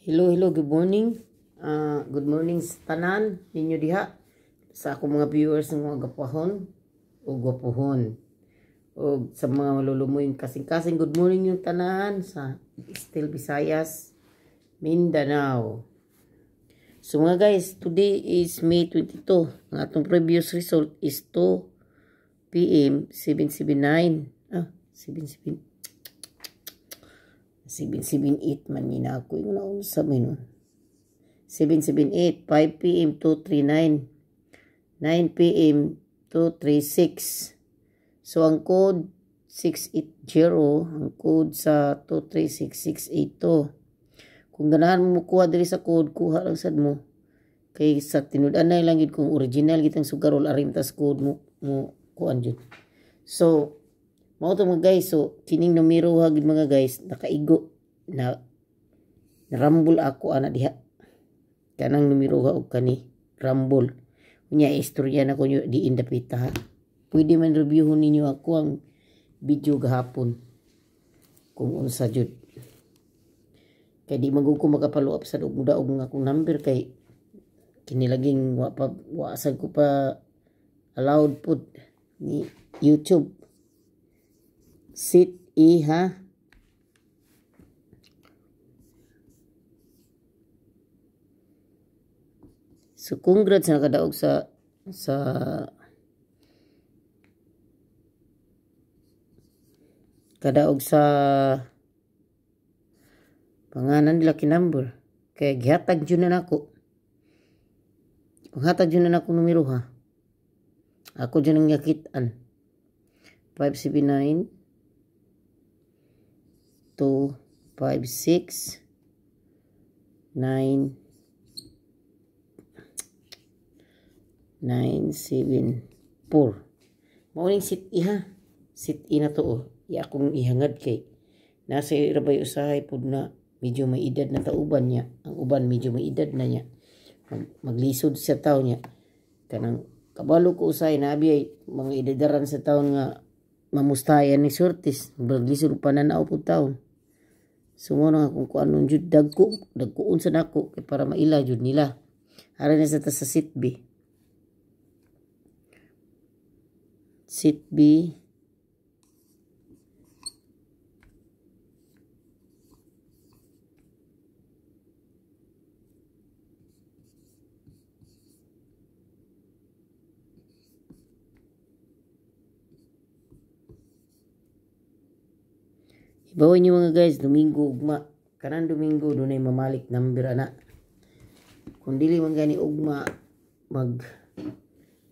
Hello, hello, good morning. Good morning sa tanan ninyo diha sa akong mga viewers ng mga gapahon o gwapuhon. O sa mga malulumoy kasing-kasing, good morning yung tanan sa Still Visayas, Mindanao. So mga guys, today is May 22. Ang atong previous result is 2 PM 779. 77 778 man ni na ako. Yung naunsa mo yun. 778, 5 PM 239, 9 PM 236. So ang code 680, ang code sa 236, 682. Kung ganahan mo kuha diri sa code, kuha lang sad mo. Kay sa tinud-an na lang gid kung original gitang sugarol arintas code mo kuan jud. So mao to mga guys, so kining numero ha gid mga guys, nakaigo na narambol ako ana diha. Kanang numero ha og kani rambol. Unya istorya na ko nyo diin dapita ha. Pwede man review ninyo ako ang video gahapon kung unsa jud. Kay di man gud ko makapalo up sa og daog nga akong number kay kini laging wa pa, wa sad ko pa allowed pud ni YouTube. Sit E ha. So congrats na nakadaog sa kadaog sa panganan nila kinumber. Kaya gihatag jud na nako. Panghatag jud na nako numero ha. Ako jud ang gikitaan. 579 2 5 6 9 9 7 4. Mauning sit I ha. Sit I na to oh. Iya akong ihangad kay nasa irabay usahay pud na medyo may edad na tauban niya. Ang uban medyo may edad na niya. Maglisod sa taon niya. Kanang kabalo ko usahay na abi ay mga edadaran sa taon nga mamustayan ni surtis. Maglisod pa na nao pud taon. So mo na nga kung kuanon jud dagko, dagkoon sa nako kay para maila jud nila. Ara na sa ta sa sit B. Sit B. Ibawan nyo mga guys, Domingo ugma. Kanan Domingo, dunay mamalik number ana. Kung dili man gani ugma,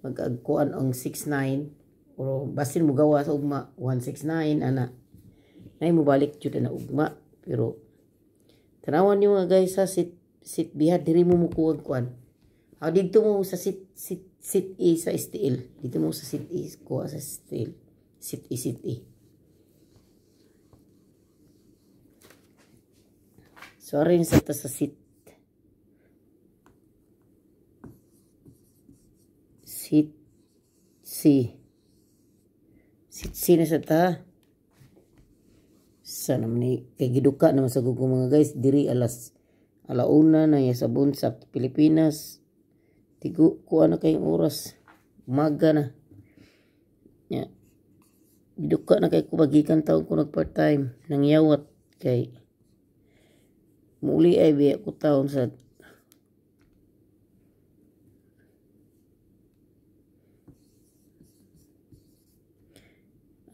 mag-agkuan ang 69 o basin mo gawa sa ugma 169 ana. Nay mo balik jud na ugma, pero tanawan niyo mga guys sa sit B ha, diri mo mukuha kuan. Ha, didto mo sa sit E sa STL. Dito mo sa sit E kuha sa STL. Sit E, sit E. So arin sa ta sa sit. Sit C. Sit C na sa ta. Sa naman ni kay giduka naman sa gugo mga guys diri alas alauna na ya sa Bonsak Pilipinas. Tigo kuha na kayong oras. Umaga na. Ya. Giduka na kay kubagikan taon ko nag part time nangyawat kay muli ay biya ko taon sa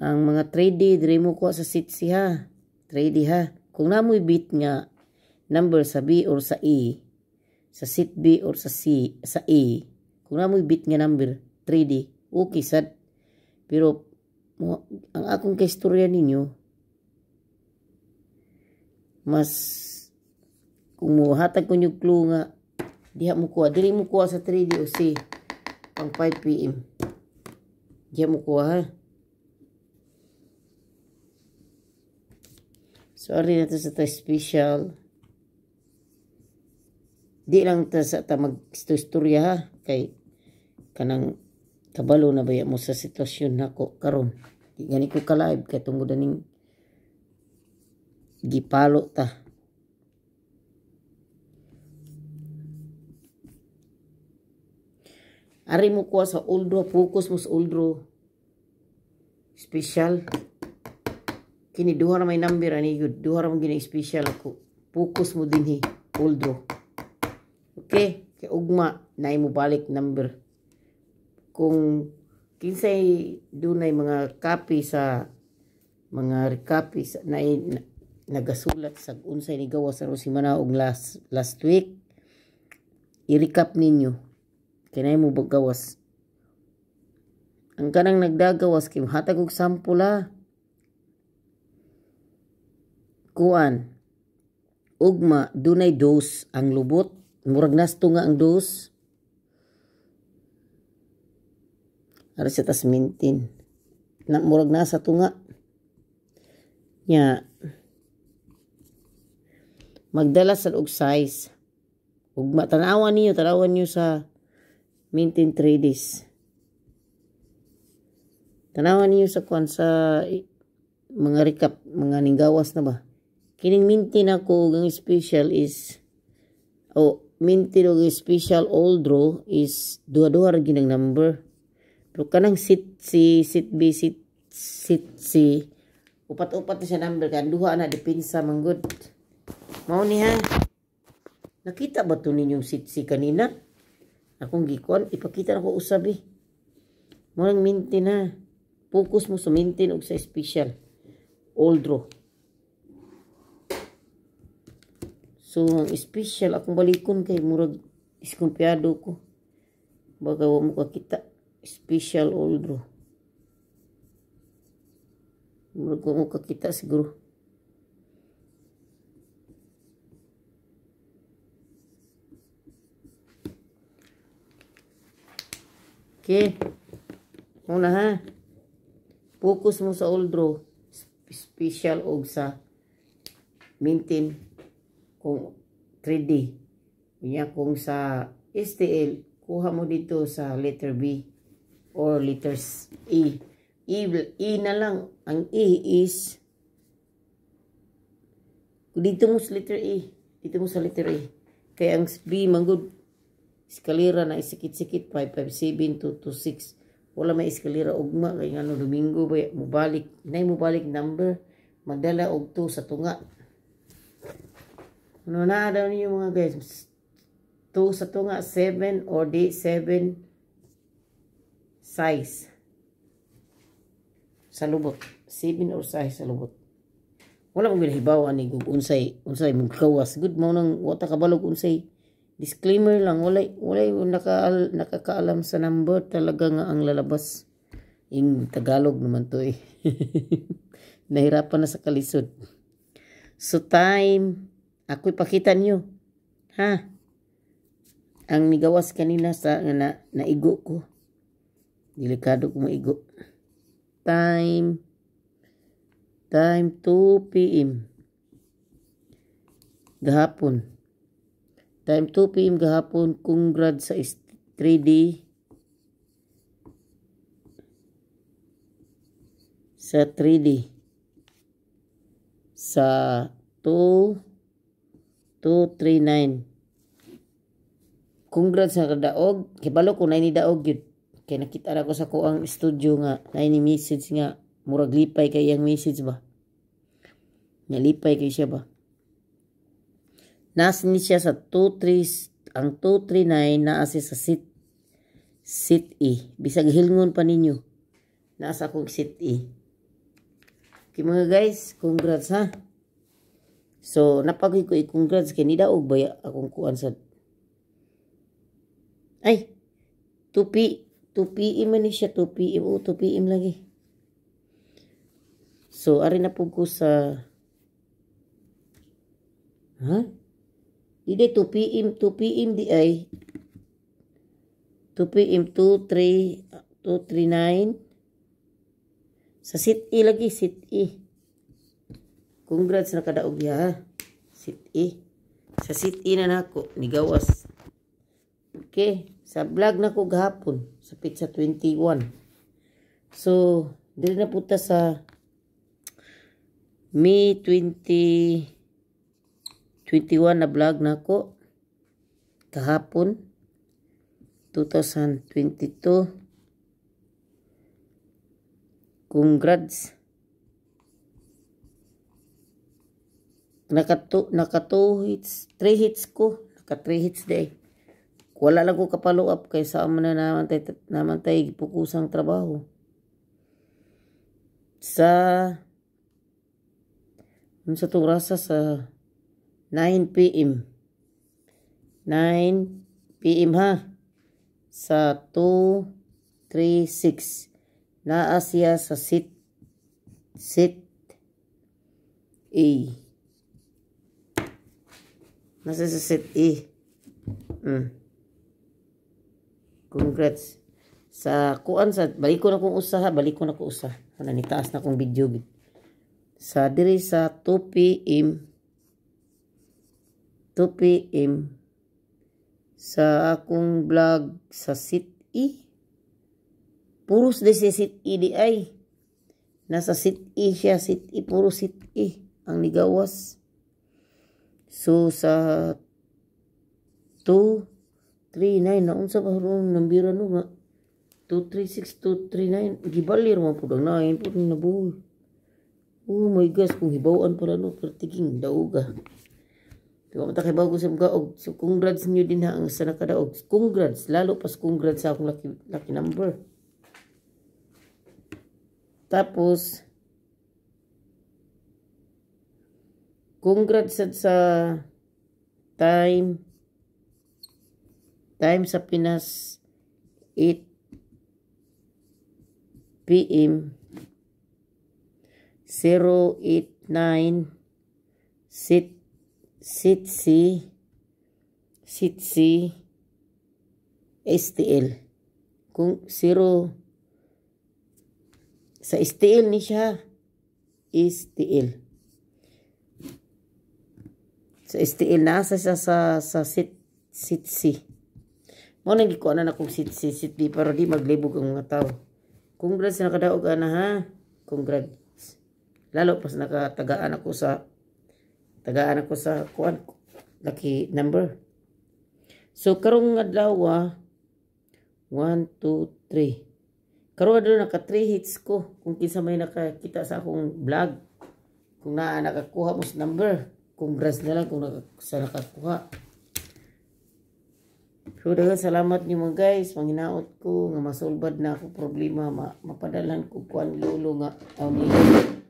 ang mga 3D diri mo kuha sa sit C ha. 3D ha. Kung namoy bit nga number sa B or sa E, sa sit B or sa C, sa E, kung namoy bit nga number 3D, okay sad. Pero mo, ang akong kaistorya ninyo mas kung mohatag ko nyo clue nga diha mo kuha, diri mo kuha sa 3D o C pang 5 PM. Diha mo kuha ha. So ari na to sa ta special. Di lang ta sa ta mag-istorya ha kay kanang kabalo na baya mo sa sitwasyon nako karon. Di gani ko ka-live kay tungod aning gipalo ta. Ari mo kuha sa all draw, focus mo sa all draw. Special. Kini duha ra may number ani gyud. Duha ra man gini special ako. Focus mo dinhi all draw. Okay, kay ugma na mo balik number. Kung kinsay dunay mga copy sa mga recopy sa na, na nagasulat sa unsay ni gawas aron si og last last week, i-recap ninyo kay mo gawas ang kanang nagdagawas kay hatag og sample ha. Kuan, ugma dunay dos ang lubot, murag nasto nga ang dos ara sa tas maintain na murag nasa tunga nya. Magdala sa og size. Ugma tanawan niyo, tanawan niyo sa maintain 3 days. Tanawan niyo sa kuan sa mga recap, mga ninggawas na ba. Kining maintain ako ang special is oh, maintain og special all draw is duha-duha ra ginang number. Pero kanang sit C, sit B, sit sit C, upat-upat na siya number kan duha na depensa manggod. Mao ni ha. Nakita ba to ninyong sitsi kanina? Akong gikuan, ipakita na ko usab eh. Mo nang maintain ha. Focus mo sa maintain og sa special. All draw. So, ang special, akong balikon kay murag iskumpiyado ko. Baga wa mo kakita. Special all draw. Murag wa mo kakita siguro. Okay. Muna ha. Focus mo sa all draw. Special og sa maintain kung 3D. Unya kung sa STL, kuha mo dito sa letter B or letters E. E, E na lang. Ang E is dito mo sa letter E. Dito mo sa letter E. Kaya ang B manggod eskalera na isikit-sikit 557 226. Wala may eskalera ugma kay ngano Domingo ba mobalik nay mobalik number, magdala og 2 sa tunga. Ano na daw ninyo mga guys, 2 sa tunga, 7 or D 7 size sa lubot, 7 or size sa lubot. Wala mo ginahibaw ani kung unsay unsay mugkawas good mao nang wa ta kabalog unsay. Disclaimer lang, walay walay nakakaalam sa number talaga nga ang lalabas. In Tagalog naman to eh. Nahirapan na sa kalisod. So time, ako ipakita niyo. Ha? Ang nigawas kanina sa na, naigo ko. Delikado ko maigo. Time time 2 PM gahapon. Time 2 PM gahapon, congrats sa 3D. Sa 3D. Sa 2 2 3 9. Congrats sa kadaog. Kibalo ko na ni daog yun. Kaya nakita na ko sa kuang studio nga na ni message nga murag lipay kay iyang message ba. Nalipay kay siya ba. Nas ni siya sa 2 3, ang 2 3 9 naa siya sa seat seat E. Bisag hilngon pa ninyo. Nasa akong seat E. Okay mga guys, congrats ha. So napagoy ko i-congrats kay nidaog ba akong kuan sa ay 2P 2 PM man ni siya, 2 PM o 2 PM lagi. So ari na pud ko sa ha? Di 2 PM, 2 PM di ay 2 PM 2 3 2 3 9 sa seat E lagi, seat E. Congrats na kadaog ya ha. Seat E. Sa seat E na nako nigawas. Okay, sa vlog na ko gahapon sa pizza 21. So, diri na punta sa May 20 21 na vlog na ko kahapon. 2022. Congrats. Naka 2 hits, 3 hits ko. Naka 3 hits day. Wala lang ko ka-follow up kay sa amo na naman tay pukusang trabaho. Sa itong rasa sa 9 PM. 9 PM ha. Sa 2, 3, 6. Naa siya sa seat A. Nasa sa seat A. Congrats. Sa kuan sa balik ko na kong usa ha, balik ko na ko usa. Ana ni taas na kong video gid. Sa diri sa 2 PM 2 PM sa akong vlog sa seat E. Puros de si seat E di ay. Nasa seat E siya, seat E, puro seat E ang nigawas. So sa 2 3 9 na unsa pa ron nambira no nga 2 3 6 2 3 9 gibalir man pud ang 9 pud nabuhi. Oh my gosh, kung hibaw-an pala no, pertiging dauga. Di ba mata kay bago sa gaog. So congrats niyo din ha ang sa nakadaog. Congrats, lalo pas congrats sa akong lucky number. Tapos congrats sa time sa Pinas 8 PM 089 sit C STL. Kung 0 sa STL ni siya, STL. Sa STL nasa siya sa sit C. Mo nang gikuha na akong sit C, sit B pero di maglibog ang mga tao. Congrats na nakadaog ana ha. Congrats. Lalo pas nakatagaan ako sa kuan lucky number. So karong adlaw 1 2 3. Karong adlaw naka 3 hits ko kung kinsa may nakakita sa akong vlog. Kung naa nakakuha mo sa number, congrats na lang kung sa nakakuha. So daghang salamat niyo mga guys, manghinaot ko nga masulbad na ako problema, mapadalhan ko kuan lolo nga ni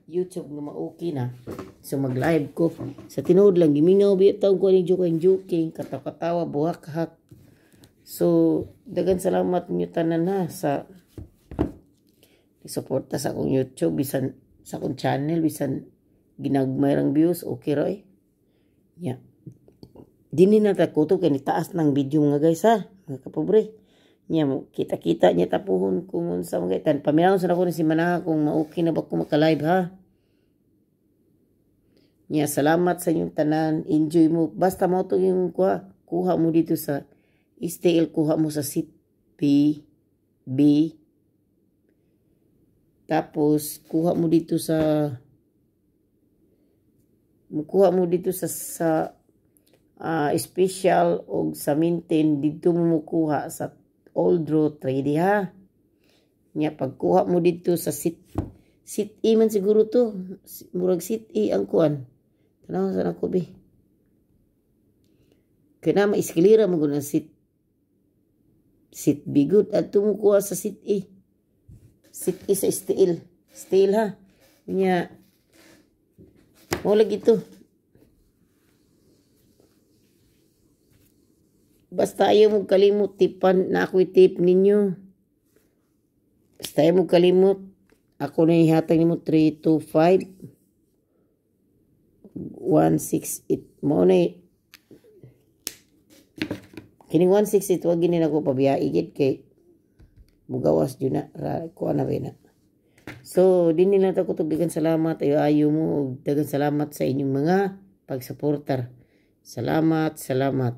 YouTube nga ma-okay na. So mag-live ko. Sa tinuod lang gimingaw biya taw ko ni joking joking, katawa-katawa, buhak-hak. So daghang salamat niyo tanan ha sa suporta sa akong YouTube, bisan sa akong channel, bisan ginagmay rang views, okay ra eh. Yeah. Dini na ta kutob kay nitaas ng video mga guys ha, mga kapobre. Nya mo kita-kita niya tapuhon kung unsa mga tan. Paminawon sa nako ni si Manaha kung ma-okay na ba ko maka-live ha. Nya salamat sa inyong tanan, enjoy mo. Basta mo to yung kuha mo dito sa STL, kuha mo sa seat P B. Tapos kuha mo dito sa special og sa maintain dito mo mukuha sa all draw 3D ha. Nya pagkuha mo dito sa seat E man siguro to, murag seat E ang kuan. Tanaw sa nako bi. Kay na maisklira mo gud ang seat B good adto mo kuha sa seat E. Seat E sa STL. STL ha. Nya mo lagi to. Basta ayaw mo kalimot, tipan na ako'y tip ninyo. Basta ayaw mo kalimot, ako na ihatag nimo 3, 2, 5, 1, 6, 8. Mo na kining 1, 6, 8, wag gini na ko pabiyaigid kay mugawas dyan na, kuha na ba na. So, din nila ito ko daghang salamat, ayo mo, daghang salamat sa inyong mga pagsuportar. Salamat, salamat.